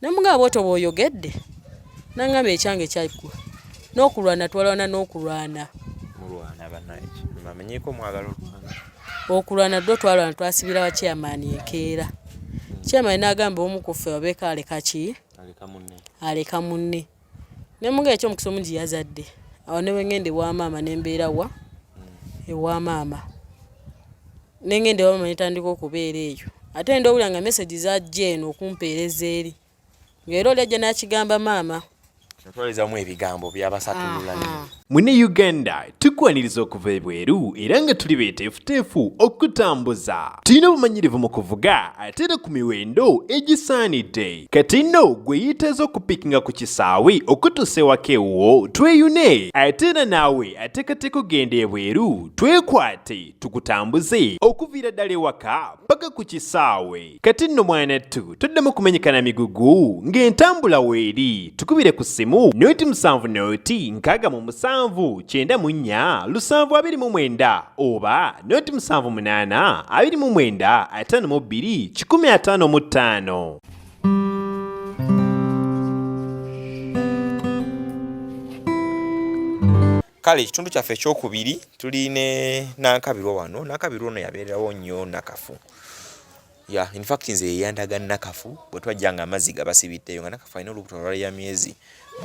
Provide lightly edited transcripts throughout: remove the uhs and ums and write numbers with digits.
Namugamba bwotyo bwoyogedde nangamba ekyange kyaggwa n'okulwana twalwana n'okulwana. Mulwana banaye bamenyeko mwagala olwana. Okulwana ddo twalwana twasibira wa chairman enkeera. Chairman n'agamba omu ku ffe wabeeko aleka ki? Aleka munne. Aleka munne. Ne mugamba eky'omukisa omungi yazadde. Awo ne bwe ngenda ewa maama ne mbeera wa? Ewa maama. Ne ngenda ewa maama ne ntandika okubeera eyo. Ate ndowulira nga message zajja eno okumpeereza eri. Ng'era oli ajja n'akigamba maama. Otwalizamu ebigambo byabasatulula. Mune Uganda tukwaniriza okuva ebweru era nga tuli beteefuteefu okutambuza. Tulina obumanyirivu mu kuvuga ate era ku miwendo egisaanidde. Kati nno gwe yeetaaza okupikinga ku kisaawe okutuusa ewaka ewuwo tweyune ate era naawe ateekateeka okugenda ebweru twekwate tukutambuze okuviira ddala ewaka paka ku kisaawe. Kati nno mwanattu toddamu kumenyeka na migugu ng'entambula weeri. Tukubire ku ssimu noti 7 noti 67 94 729 oba noti 78 29 52 155. Kale ekitundu kyaffe ekyokubiri tuli ne Nankabirwa wano. Nankabirwa ono yabeererawo nnyo Nakafu. Yeah, in fact nze yeyandaga Nakafu bwe twajja nga amazzi gabasibiddeyo nga Nakafu alina olubuto olwali ya myezi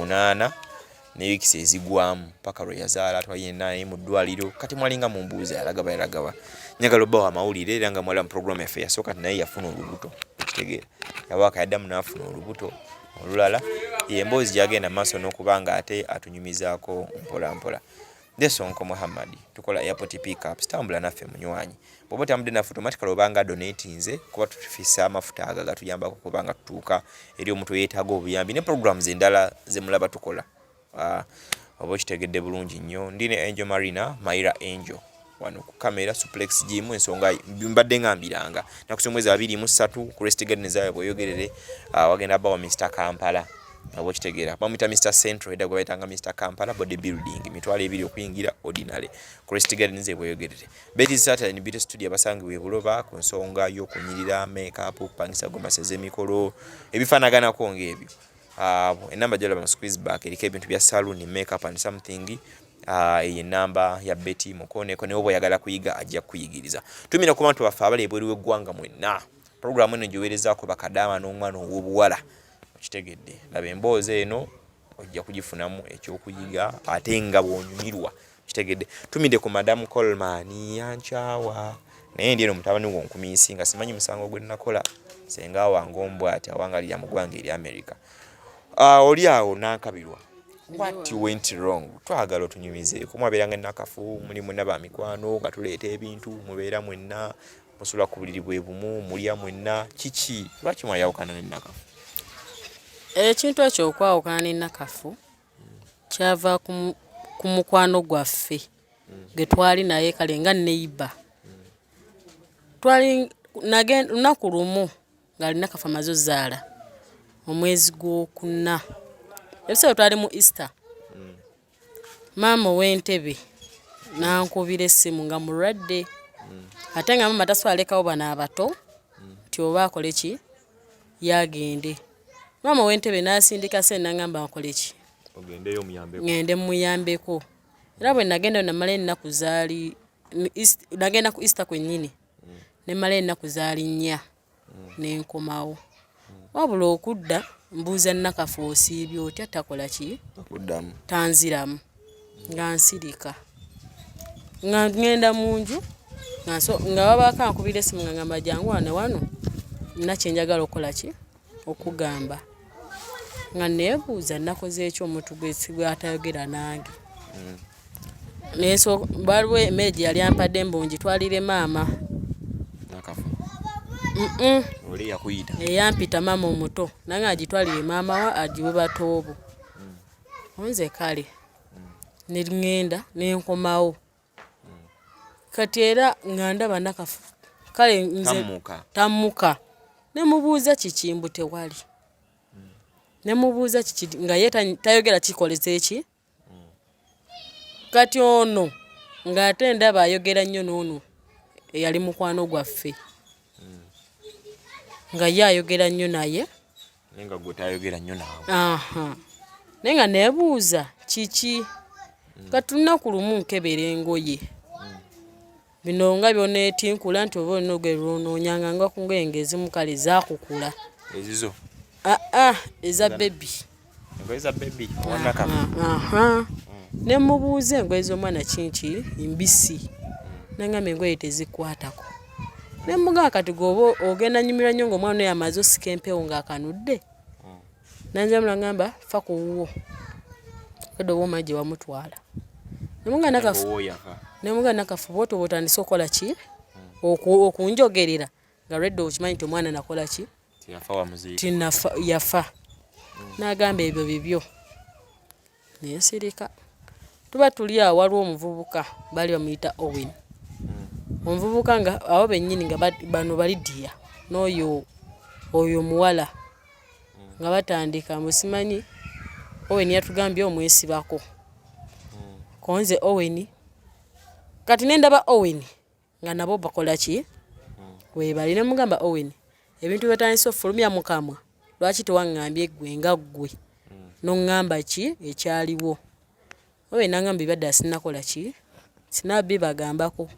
8 ne wiikisi ezigwamu paka lwe yazaala twalina naye mu ddwaliro. Kati mwalinga mumbuuza yalagaba yalagaba. Njagala obbawa amawulire era nga mwala mu program yaffe yasooka naye yafuna olubuto. Okitegeera. Yawaaka yaddamu n'afuna olubuto olulala. Emboozi gyagenda maaso n'okuba nga ate atunyumizaako mpola mpola. Ndesonko Muhammad, tukola airport pickups, tambula naffe munywanyi. Bw'oba otambudde naffe automatically obanga donatinze kuba tutufisa amafuta ago agatuyambako okuba nga tutuuka eri omuntu eyeetaaga obuyambi ne programs endala ze mulaba tukola. Oba okitegedde bulungi nnyo. Ndi ne Angel Marina, Myra Angel wano ku kamera Suplex Gym. Ensonga mbadde ngambiranga naku z'omwezi 23 ku Rest Gardens ayo bweyogerere, wagenda bawa Mr Kampala. Oba okitegeera bamuyita Mr Central, edda gwe bayitanga Mr Kampala body building, 20,000 okuyingira ordinary ku Rest Gardens ebweyogerere. Betty Saturn Beauty Studio abasangibwa e Buloba ku nsonga y'okunyirira, makeup, okupangisa gomasi ez'emikolo ebifaanaganako ng'ebyo. Enamba gy'olaba mu squeeze back eriko ebintu bya saloon, makeup and something. Eyo enamba ya Betty mukooneko, naye oba oyagala kuyiga ajja kukuyigiriza. Tumira ku bantu baffe abali ebweru w'eggwanga mwenna. Pulogulaamu eno gyoweerezaako bakadaama n'omwana ow'obuwala. Okitegedde, laba emboozi eno ojja kugifunamu ekyokuyiga ate nga bw'onyumirwa. Kitegedde, tumidde ku Madam Coleman yankyawa naye ndi eno mutabani wo nkumiisi nga simanyi musango gwe nakola. Senga wange omu bw'ati awangalira mu ggwanga erya America. Oli awo Nankabirwa, what went wrong? Twagala otunyumizeeko. Mwabeeranga Nakafu, muli mwenna ba mikwano nga tuleeta ebintu, mubeera mwenna, musula ku buliri bwe bumu, mulya mwenna, kiki? Lwaki mwayawukana ne Nakafu? Ekintu ekyo okwawukana ne Nakafu kyava ku mukwano gwaffe gwe twali naye kale nga neighbor. Twali lunaku lumu ng'ali Nakafu amaze ozzaala omwezi gwokuna. Ebiseera twali mu Easter. Maama ow'entebe n'ankubira essimu nga mulwadde. Ate nga maama tasobola lekawo bano abato nti oba akole ki yagende. Maama ow'entebe n'asindika ssente n'angamba nkole ki? Ngende mmuyambeko. Era bwe nagenda namala ennaku zaali nagenda ku Easter kwennyini ne mmala ennaku zaali 4 ne nkomawo. Wabula okudda mbuuza Nakafu osiibye otya takola ki? Tanziramu nga nsirika. Nga ngenda mu nju nga babaako ankubira essimu nga ngamba jangu wano wano nina kye njagala okukola ki? Okugamba. Nga neebuuza nakoze ki omuntu gw'atayogera nange. Waliwo emmere gye yali ampadde mbu ngitwalire maama. Eyampita maama omuto nange agitwalire maama we agiwe batoobo. Nze kale ne ŋŋenda ne nkomawo. Kati era nga ndaba Nakafu kale nze tammuka. Ne mubuuza kiki mbu tewali. Ne mubuuza kiki nga ye tayogera kikoleze ki? Kati ono ng'ate ndaba ayogera nnyo n'ono eyali mukwano gwaffe. Nga ye ayogera nnyo naye. Naye nga gwe tayogera nnyo naawe. Aha. Naye nga neebuuza kiki? Kati lunaku lumu nkebera engoye. Bino nga byoneetinkula nti oba olina olugoye lwonoonyanga nga ku ngoye ng'ezimu kale zaakukula. Ezizo? Aa eza bbebi. Engoye za bbebi owa Nakafu? Aha. Ne mmubuuza engoye z'omwana kinki mbisi. N'angamba engoye tezikwatako. Ne mmugamba kati gwe oba ogenda nyumirwa nnyo ng'omwana oyo amaze osika empewo ng'akanudde? Nanziramu nangamba fa ku wuwo. Obwedda oba omanyi gye wamutwala. Nemugamba Nakafu bw'otyo bw'otandise okukola ki? Okunjogerera nga lwedda okimanyi nti omwana nakola ki? Ti yafa. N'agamba ebyo bibyo. Ne nsirika. Tuba tuli awo waliwo omuvubuka baali bamuyita Owen. Omuvubuka nga abo bennyini nga bano ba Lydia n'oyo oyo omuwala nga batandika mbu simanyi Owen yatugambye omwesibako. Ko nze Owen kati ne ndaba Owen nga nabo bakola ki? Weebali. Ne mmugamba Owen ebintu by'otandise ofulumya mu kamwa lwaki tewaŋŋambye ggwe nga ggwe n'oŋŋamba ki ekyaliwo? Owen n'aŋŋamba ebyaddala sinnakola ki? Sinnabibagambako.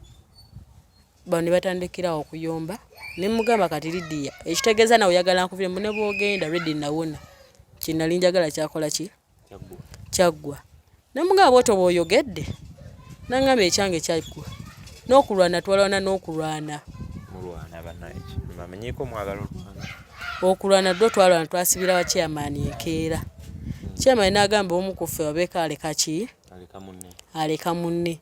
Bano ne batandikira awo okuyomba ne mmugamba kati Lydia ekitegeeza naawe oyagala nkuviire mbu ne bw'ogenda already nawona kye nali njagala kyakola ki? Kyaggwa. Ne mmugamba bw'otyo bw'oyogedde? N'aŋŋamba ekyange kyaggwa. N'okulwana twalwana n'okulwana. Mulwana bannaye mbamanyiiko mwagala olwana. Okulwana ddo twalwana twasibira wa chairman enkeera. Chairman n'agamba omu ku ffe wabeeko aleka ki? Aleka munne. Aleka munne.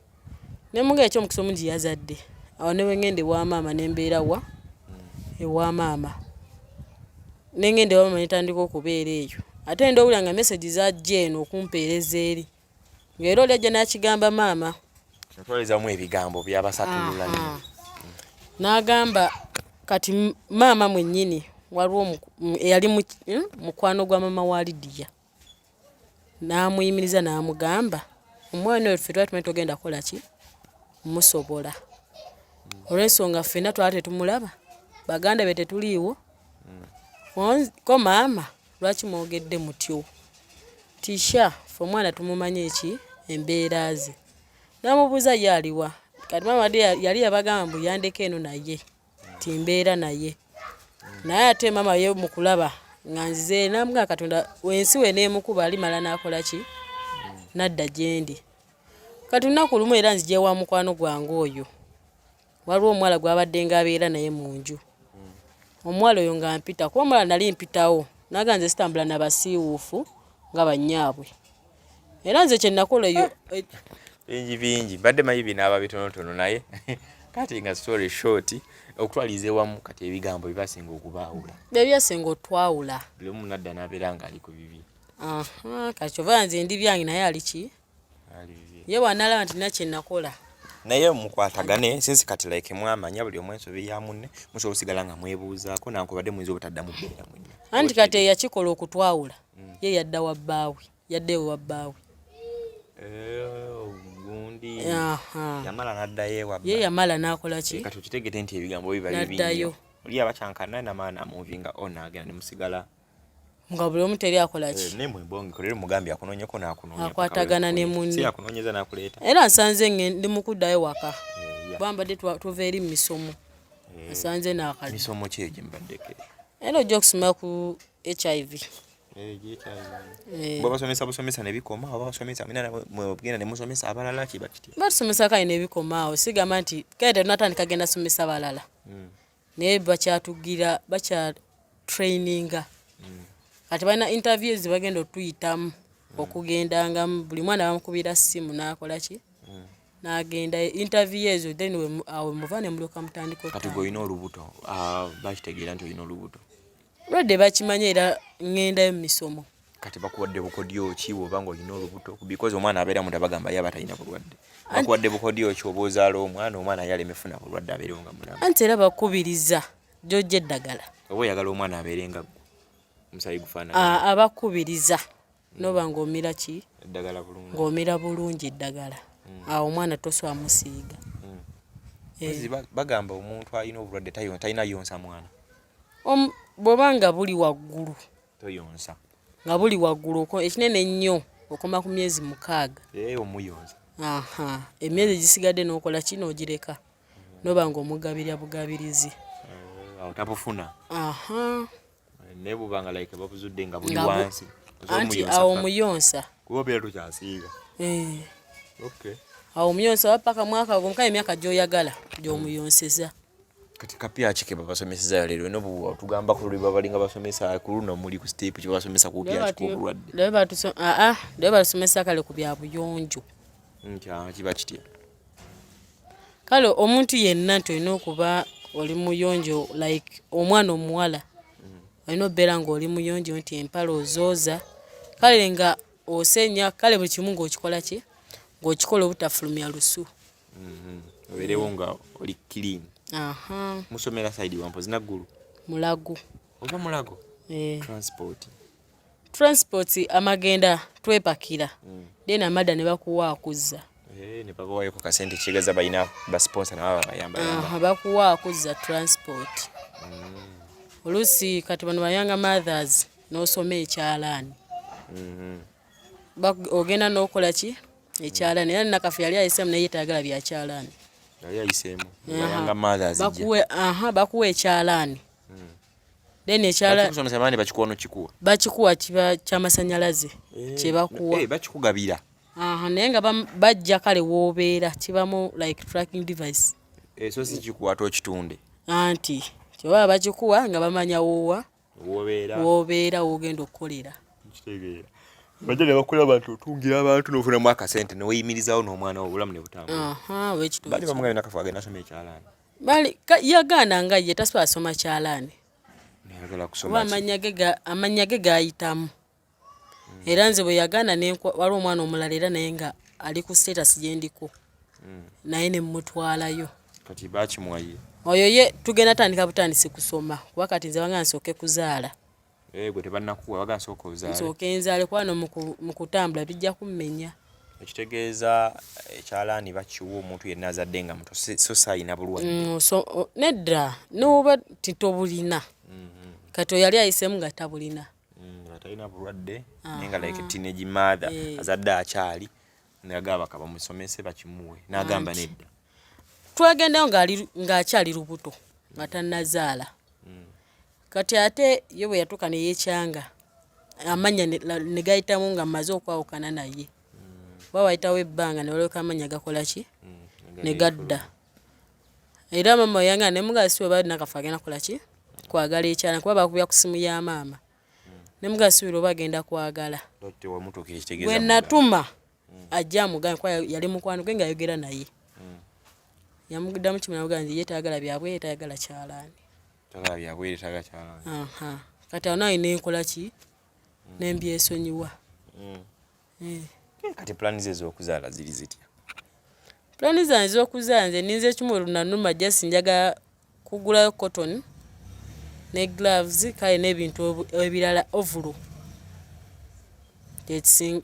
Ne mmugamba eky'omukisa omungi yazadde. Awo ne bwe ŋŋenda ewa maama ne mbeera wa? Ewa maama. Ne ŋŋenda ewa maama ne ntandika okubeera eyo. Ate ndowulira nga message zajja eno okumpeereza eri. Ng'era oli ajja n'akigamba maama. Otwalizamu ebigambo byabasatulula nnyo. N'agamba kati maama mwennyini waliwo eyali mukwano gwa maama wa Lydia. N'amuyimiriza n'amugamba omwana oyo ffe twali tumanyi togenda kukola ki? Musobola. Olw'ensonga ffenna twali tetumulaba, baganda be tetuliiwo. Ko maama lwaki mwogedde mutyo? Tisha ffe omwana tumumanyi eki? Embeera ze. N'amubuuza ye aliwa? Kati maama yali yabagamba mbu yandeka eno naye nti mbeera naye. Naye ate maama ye mu kulaba nga nzize n'amugamba Katonda ensi w'eneemukuba alimala n'akola ki? N'adda gye ndi. Kati lunaku lumu era nzija ewa mukwano gwange oyo. Waliwo omuwala gw'abaddenga abeera naye mu nju. Omuwala oyo ng'ampita kuba omuwala nali mpitawo n'agamba nze sitambula na basiiwuufu nga bannyaabwe. Era nze kye nakola eyo eh, bingi bingi mbadde manyi binaaba bitonotono naye kati nga story short okutwaliza ewamu kati ebigambo byebasinga okubaawula byebyasinga otwawula buli omu nadda n'abeera ng'ali ku bibi. Kati kyova nze ndi byange naye ali ki? Ye bw'anaalaba nti nina kye nakola. Naye mukwatagane since kati like mwamanya buli omu ensobi ya munne musobola osigala nga mwebuuzaako nankubadde muyinza obutaddamu kubeera mwenna. Anti kati eyakikola okutwawula ye yadda wa bbaawe, yadda ewa bbaawe. Eh, gundi yamala n'addayo ewa ye yamala n'akola ki? Eh, kati okitegedde nti ebigambo biba bibi nnyo. Oli abakyankana namala namuvinga on agenda ne musigala nga buli omu teri akola ki eh, naye mwebonge kolero mugambye akunoonyeko n'akunoonya akwatagana ne munne si akunoonyeza n'akuleeta era nsanze ndi mu kuddayo waka eh, kuba mbadde tuva eri mu misomo eh, nsanze n'akadde misomo ki egyo mbaddeko era ojja okusoma ku HIV babasomesa busomesa nebikoma oba basomesa mugenda nemusomesa abalala kiba kitya batusomesa kale nebikoma awo sigamba nti kale tetunatandika genda somesa balala hmm. Naye bakyatugira bakya traininga kati balina interviews zebagenda otuyitamu okugendangamu buli mwana bamukubira simu nakola ki nagenda interview ezo then awo muva nemulyoka mutandika kati gwe olina olubuto ah, bakitegeera nti olina olubuto lwedde bakimanyi era ngendayo mu misomo Kati bakuwadde bukodyo ki bwoba nga olina olubuto because omwana abeera munda bagamba ye aba talina bulwadde bakuwadde bukodyo ki oba ozaala omwana omwana ye aleme funa bulwadde abeerewo nga mulamu anti era bakubiriza gyojja eddagala oba oyagala omwana abeere nga ggwe omusaayi gufaanana abakubiriza noba ng'omira ki eddagala bulungi ng'omira bulungi eddagala mm. awo omwana tosobola musiiga mm. eh. Bagamba omuntu alina obulwadde talina yonsa mwana bw'oba nga buli waggulu. Toyonsa. Nga buli waggulu ekinene ennyo okoma ku myezi 6. Eh, omuyonsa. Aha, emyezi egisigadde n'okola ki, n'ogireka noba nga omugabirira bugabirizi. Eh, awo tabufuna. Aha. Naye buba nga like babuzudde nga buli wansi. Anti awo omuyonsa. Kuba obeera tokyasiiga. Eh. Okay. Awo omuyonsa oba paka mwaka gumu, kale emyaka gy'oyagala gy'omuyonseza. Kati kapya ki ke babasomeseza leero? Eno tugamba ku luli babalinga basomesa ku luno muli ku step kye babasomesa ku bupya ki obulwadde? Leero batusomesa kale ku bya buyonjo. Nti kiba kitya? Kale omuntu yenna nti olina okuba oli muyonjo, like omwana omuwala olina okubeera ng'oli muyonjo, nti empale ozooza, kale nga osenya, kale buli kimu ng'okikola ki, ng'okikola obutafulumya lusu. Obeerewo nga oli clean. Aha. Musomera side wampozi Naggulu? Mulago. Oba Mulago? Eh. Transport. Transport amagenda twepakira. Then amadda ne bakuwa akuzza. Eh, ne babawaayoko kasente kitegeeza balina ba sponsor nabo babayamba. Aha, bakuwa akuzza transport. Oluusi kati bano ba young mothers n'osoma ekyalaani. Ogenda n'okola ki? Ekyalaani. Era Nakafu yali ayiseemu naye tayagala bya kyalaani. Yali ayiseemu. Ba young mothers jja. Bakuwe, aha, bakuwa ekyalaani. Then ekyala Bakikusomesa bandi bakikuwa n'okikuwa. Bakikuwa kiba ky'amasannyalaze kye bakuwa. Eh, bakikugabira. Aha, naye nga bajja kale w'obeera kibamu like tracking device. Eh, so si kikuwa ate okitunde. Anti kyebaba bakikuwa nga bamanya woowa. W'obeera. W'obeera w'ogenda okukolera. Nkitegeera. Bajja ne bakulaba nti otungira abantu n'ofunamu akasente ne weeyimirizaawo n'omwana wo obulamu ne butambula. Aha, bwekityo. Baali bamugambye Nakafu agenda asoma ekyalaani. Bali yagaana nga ye tasobola asoma kyalaani. Ayagala kusoma Kuba amannya ge gayitamu. Era nze bwe yagaana waliwo omwana omulala era naye nga ali ku status gye ndiko. Naye ne mmutwalayo. Kati bakimuwaye. Oyo ye tugenda tandika butandisi kusoma kuba kati nze banga nsooke kuzaala. Eh, gwe tebannakuwa baga nsooka ozaale. Nsooke nzaale kuba no mu kutambula bijja kummenya. Ekitegeeza ekyalaani bakiwa omuntu yenna azadde nga muto, so saayina bulwadde. Nedda, n'oba titobulina. Kati oyo yali ayiseemu nga tabulina. Nga talina bulwadde, naye nga like teenage mother, azadde akyali, n'agamba ka bamusomese bakimuwe, n'agamba nedda. Twagendayo ng'akyali lubuto, nga tannazaala. Kati ate ye bwe yatuuka ne yeekyanga, amannya ne gayitamu nga mmaze okwawukana naye. Kuba wayitawo ebbanga ne walyoka amannya gakola ki? Ne gadda. Era maama we yangamba ne mugamba si bwe Nakafu agenda kukola ki? Kwagala ekyalaani kuba baakubira ku ssimu ya maama. Ne mugamba si oba agenda kwagala. Bwe natuma ajje amugambe kuba yali mukwano gwe ng'ayogera naye. Yamuddamu kimu n'amugamba nti ye tayagala bya bwereere, tayagala kyalaani. Tayagala bya bwereere, tayagala kyalaani. Aha. Kati awo nawe ne nkola ki? Ne mbyesonyiwa. Kati pulaani ze ez'okuzaala ziri zitya? Pulaani zange ez'okuzaala nze nninze kimu lunanuma just njagala kugulayo cotton ne gloves kale n'ebintu ebirala ovulo.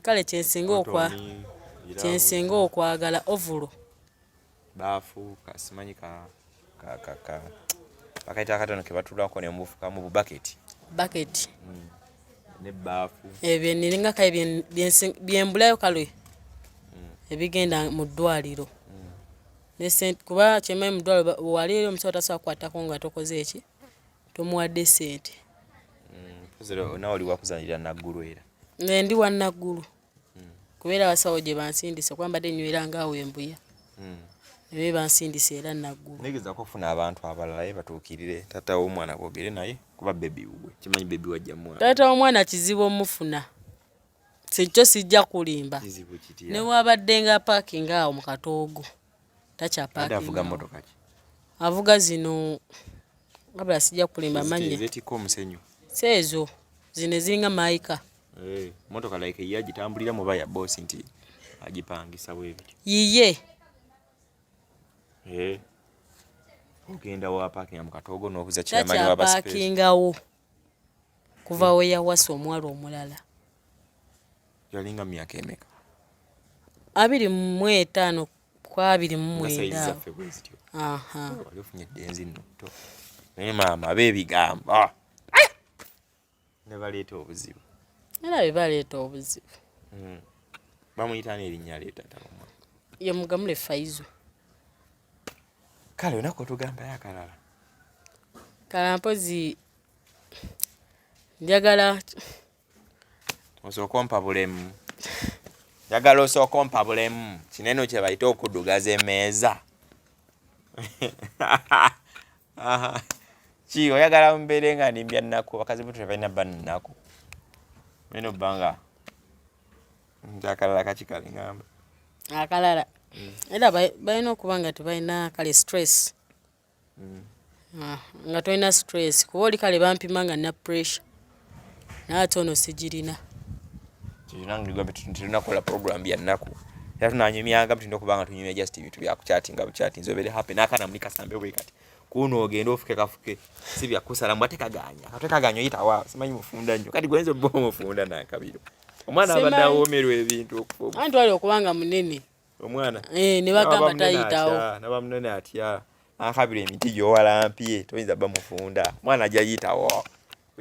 Kale kyensinga okwagala ovulo. Baafu kasimanyi ka bakayita akatono ke batuulako ne mubufukamu bu bucket. Bucket. Ne baafu. Ebyo nninga kale byembulayo kale ebigenda mu ddwaliro. Ne ssente kuba kye mmanyi mu ddwaliro wali eri omusawo tasobola kukwatako nga tokoze eki tomuwadde ssente. Naawe oli wa kuzaalira Naggulu era? Nze ndi wa Naggulu. Kubeera abasawo gye bansindise kuba mbadde nywera ng'awo e Mbuya. Naye bansindise era Naggulu. Negezaako okufuna abantu abalala naye batuukirire taata w'omwana boogere naye kuba baby wuwe. Kimanyi baby wajja mwana. Taata w'omwana kizibu omufuna. Kyo sijja kulimba. Kizibu kitya? Ne wabadde nga parking awo mu katoogo. Takya Ate avuga parking. mmotoka ki? Avuga zino wabula sijja kulimba mannya. Ezeetikka omusenyu. Si ezo zino eziringa maayika. Eh, mmotoka like ye agitambulira muba ya boss nti agipangisa bwe bityo. Yiye. Eh. Ogenda wa parking mu katoogo n'obuuza chairman Takya wa ba space. parkingawo. Kuva we yawasa omuwala omulala. Yalinga myaka emeka? 25 ku 29. Nga zaffe bwe zityo. Aha. Wali ofunye eddenzi nno tto. Naye maama ab'ebigambo. Ne baleeta obuzibu. Era be baleeta obuzibu. Bamuyita ani erinnya lye taata w'omwana? Ye Mugamule Faizo. Kale olunaku otugambayo akalala. Kala mpozi njagala osooke ompabulemu. Njagala osooke ompabulemu. Kinene kye bayita okuddugaza emmeeza. Ki oyagala mbeere nga ndimbya nnaku, bakazi bo tebalina bba nnaku. Balina obba nga nti akalala kaki kale ngamba. Akalala. Era balina okuba nga tebalina kale stress. Ah, nga tolina stress kuba oli kale bampima nga nina pressure naye ate ono sigirina. Tulina kukola program bya nnaku era tunanyumyanga tulina okuba nga tunyumya just ebintu byakuchattinga buchattinze obeere happy n'akaana muli kasambe bwe kati kuno ogende ofuke kafuke si byakusala mbu ate kaganya ate kaganya oyitawa simanyi mufunda nnyo kati gwenza obba omufunda nankabiro omwana abadde awoomerwa ebintu okufa anti wali okuba nga munene omwana eh, ne bagamba tayitawo naba munene atya ankabira emiti gyowalampye toyinza ba mufunda omwana ajja yitawo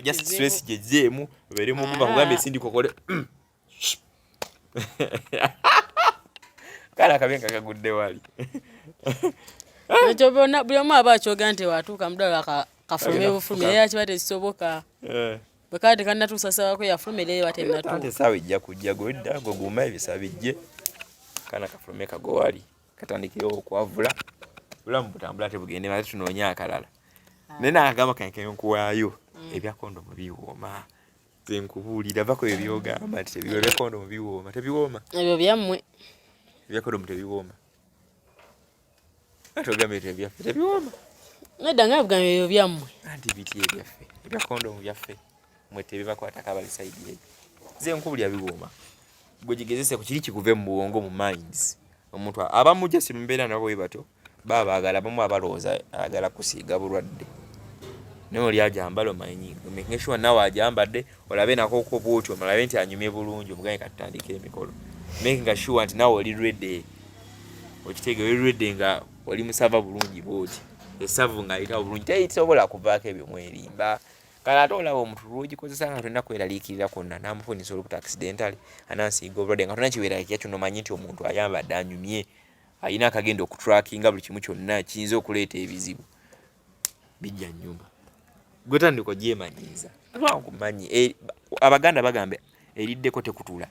just stress gyejjeemu obeere mugumu akugamba esindika okole kale akabi nga kagudde wali ekyo byonna buli omu aba akyogera nti watuuka mudala kafulume bufulumi era kiba tekisoboka eh. Bwe kaba tekannatuusa ssaawa kwe yafuluma era eba tennatuuka. Essaawa ejja kujja gwedda gwe guma ebisa bijje kana kafulume kago wali katandikirewo okwavula bulamu butambula tebugende ate tunoonye akalala ah. Naye naakagamba kange kenkuwaayo ebya kondomu biwooma nze nkubuulira vako ebyo byogamba nti tebiwooma ebya kondomu biwooma tebiwooma ebyo byammwe ebya kondomu tebiwooma ate ogambye nti ebyaffe tebiwooma nedda nga bugambye ebyo byammwe anti biti ebyaffe ebya kondomu byaffe mwe tebibakwatako abali sayidi eyo nze nkubulya biwooma gwe gigezese ku kiri kikuve mu bwongo mu minds omuntu abamu just mumbeera nabo bwe batyo baba baagala abamu abalowooza ayagala kusiiga bulwadde naye oli ajambala omanyi making sure nawe ajambadde olabe nako ko bwotyo omulabe nti anyumye bulungi omugambe katutandike emikolo making sure nti nawe oli ready okitegeera oli ready nga oli musava bulungi bwoti esavu nga ayitawo bulungi teyisobola kuvaako ebyo mwerimba kale ate olaba omuntu lwogikozesa nga tolina kweraliikirira kwonna namufunyisa olubuto accidentally anansiiga obulwadde nga tolina kiweraliikirira kyonna omanyi nti omuntu ayambadde anyumye alina akagenda okutrackinga buli kimu kyonna kiyinza okuleeta ebizibu bijja nyuma gwe tandika ogyemanyiiza lwankumanyi e, abaganda bagamba eriddeko tekutula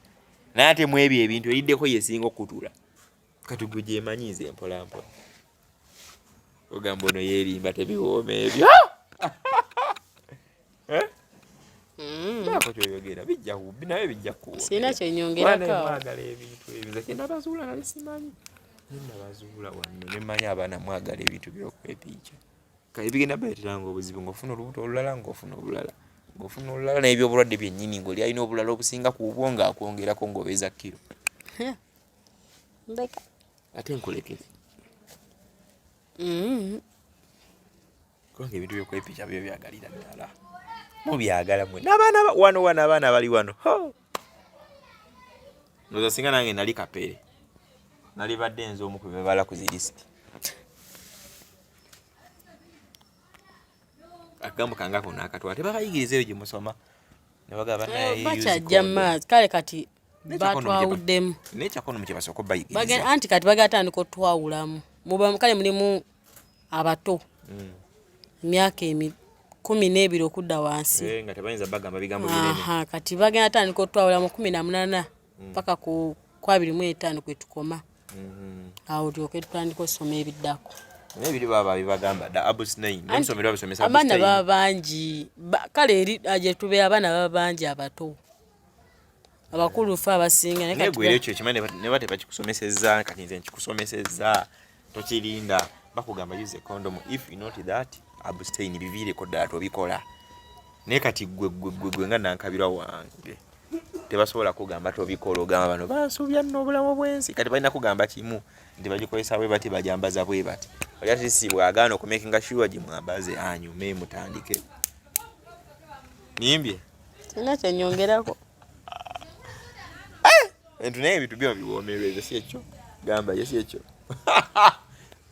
naye ate mu ebyo ebintu eriddeko yesinga okukutula kati gwe gyemanyiiza empolampola ogamba ono yeerimba tebiwooma ebyo eh? Baako kyoyogera bijja naye bijja kuwooma. Sirina kyenyongerako. Mwagala ebintu ebyo nze kyenabazuula nali simanyi nabazuula wano ne mmanyi abaana mwagala ebintu by'okwepiica kale bigenda baleeteranga obuzibu ng'ofuna olubuto olulala ng'ofuna olulala ng'ofuna olulala n'ebyobulwadde byennyini ng'oli alina obulala obusinga ku bubwo ng'akwongerako ng'obeeza kkiro ndeka ate nkulekere kubanga ebintu byokwepicha byo byagalira ddala mubyagala mwe n'abaana wano wano abaana bali wano ndoza singa nange nali kapere nali badde nze omu ku bebala ku zirisiti akagambo kange ako nakatwala tebabayigiriza eyo gye musoma nebagamba eh, bakyajja mu maazi kale kati batwawuddemu nekyakono mukyebasooka obayigiriza anti kati bagala tandika otwawulamu muba kale mulimu abato emyaka 12 okudda wansi eh, nga tebayinza bagamba bigambo binene kati bagenda tandika otwawula mu 18 paka ku 25 kwetukoma awo tulyoke tutandika osoma ebiddako naye biri baba bibagamba dda abusnain n'omusomero babisomesa abaana baba bangi kale eri gye tubeera abaana baba bangi abato abakulu fe abasinga naye gwe ekyo kimanyi ne ba tebakikusomesezza kati nze nkikusomesezza tokirinda bakugamba use a condom if you not that abstain biviireko ddala tobikola naye kati gwe gwe gwe gwe nga nankabirwa wange tebasobola kugamba tobikola ogamba bano bansuubya nno obulamu bw'ensi kati balina kugamba kimu nti bagikozesa bwe bati bajambaza bwe bati oli ati si bwagaana okumakinga sure gimwambaze anyume mutandike nimbye sirina kyenyongerako eh! Ebintu naye ebintu byo biwoomerwa ebyo si ekyo gamba ye si ekyo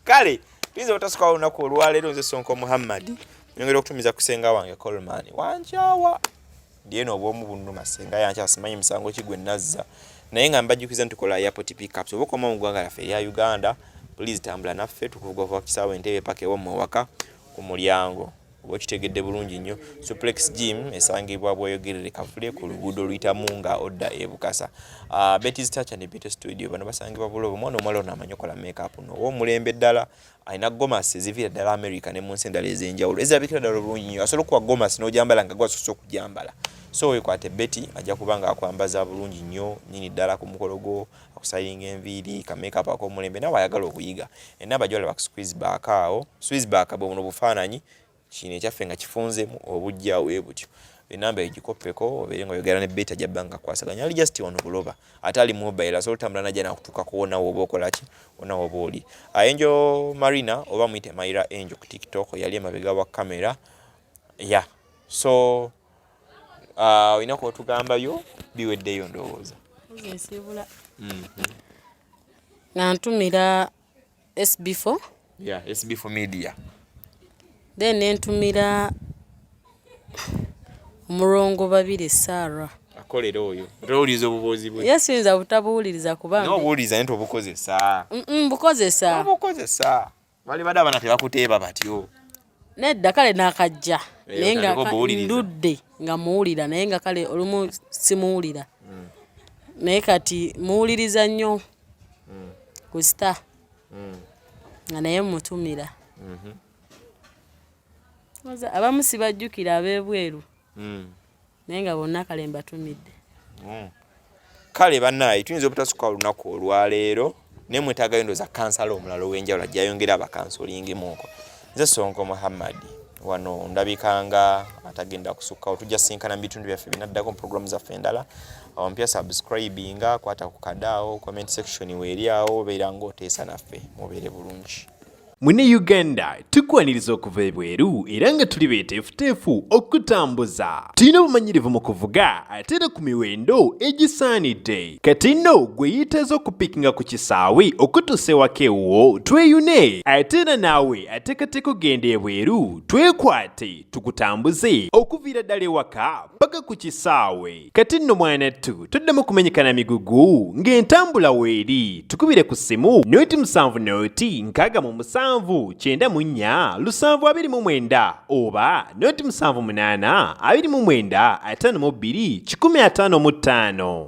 kale tuyinza obutasukawo olunaku olwaleero nze Sonko Muhammad nyongera okutumiza ku senga wange Coleman wankyawa. Ndi eno obwomu bunnuma, senga yankya simanyi musango ki gwe nazza, naye nga mbajjukiza nti tukola airport pickups. Oba okoma mu ggwanga lyaffe erya Uganda, please tambula naffe, tukuvuga okuva ku kisaawe Entebbe paka ewammwe ewaka ku mulyango. Oba okitegedde bulungi nnyo. Suplex Gym esangibwa Bweyogerere Kavule ku luguudo oluyitamu nga odda e Bukasa. Betty's Touch and Beauty Studio bano basangibwa Bulobo. Omwana omuwala ono amanyi okola makeup no ow'omulembe ddala, alina gomasi eziviira ddala America ne mu nsi endala ez'enjawulo ezirabikira ddala obulungi nnyo. Asobola okuwa gomasi n'ogyambala nga gwasoose okugyambala. So weekwate Betty, ajja kuba nga akwambaza bulungi nnyo nnyini ddala ku mukolo gwo, akusayiringa enviiri, ka makeup ak'omulembe. Naawe ayagala okuyiga enamba gy'olaba ku squeeze back awo, squeeze back bwe buno bufaananyi kino ekyaffe nga kifunzemu obujja we butyo. Enamba eyo gikoppeko obeere nga oyogera ne Betty, ajja bba nga akwasaganya. Ali just wano Buloba, ate ali mobile, asobola otambula najja nakutuukako wonna w'oba okola ki, wonna w'oba oli. Angel Marina oba muyite Myra Angel ku TikTok yali emabega wa kamera ya. So olina kwotugambayo? Biweddeyo ndowooza. Nsiibula nga ntumira SB4. Yeah, SB4 Media. Then nentumira Omulongo Babiri Sarah. Akolera oyo otowuliriza obubuuzi bwe? Ye siyinza butabuwuliriza kuba N'obuwuliriza naye tobukozesa. Mbukozesa. Obukozesa. Bali badde abaana tebakuteeba batyo. Nedda, kale nakajja naye nga Otandika obuwuliriza. Ndudde nga muwulira, naye nga kale olumu simuwulira, naye kati muwuliriza nnyo ku Star nga naye mutumira. Abamu sibajjukira ab'ebweru, naye nga bonna kale mbatumidde. Kale bannaaye, tuyinza obutasukka olunaku olwaleero, naye mwetaagayo ndowooza kansala omulala ow'enjawulo ajja ayongera abakansolingimuko. Nze Sonko Muhammad, wano ndabikanga atagenda kusukkawo. Tujja sinkana mu bitundu byaffe binaddako mu programu zaffe endala. Awo mpya subscribinga, kwata ku kadaawo, comment section weeri awo, obeera ng'oteesa naffe. Mubeere bulungi. Mune Uganda, tukwaniriza okuva ebweru era nga tuli beeteefuteefu okutambuza. Tulina obumanyirivu mu kuvuga ate era ku miwendo egisaanidde. Kati nno gwe yeetaaza okupikinga ku kisaawe okutuusa ewaka ewuwo, tweyune. Ate era naawe ateekateeka okugenda ebweru, twekwate tukutambuze okuviira ddala ewaka paka ku kisaawe. Kati nno mwanattu, toddamu kumenyeka na migugu ng'entambula weeri. Tukubire ku ssimu 0 70 67 94 729 oba 0 78 29 52 155.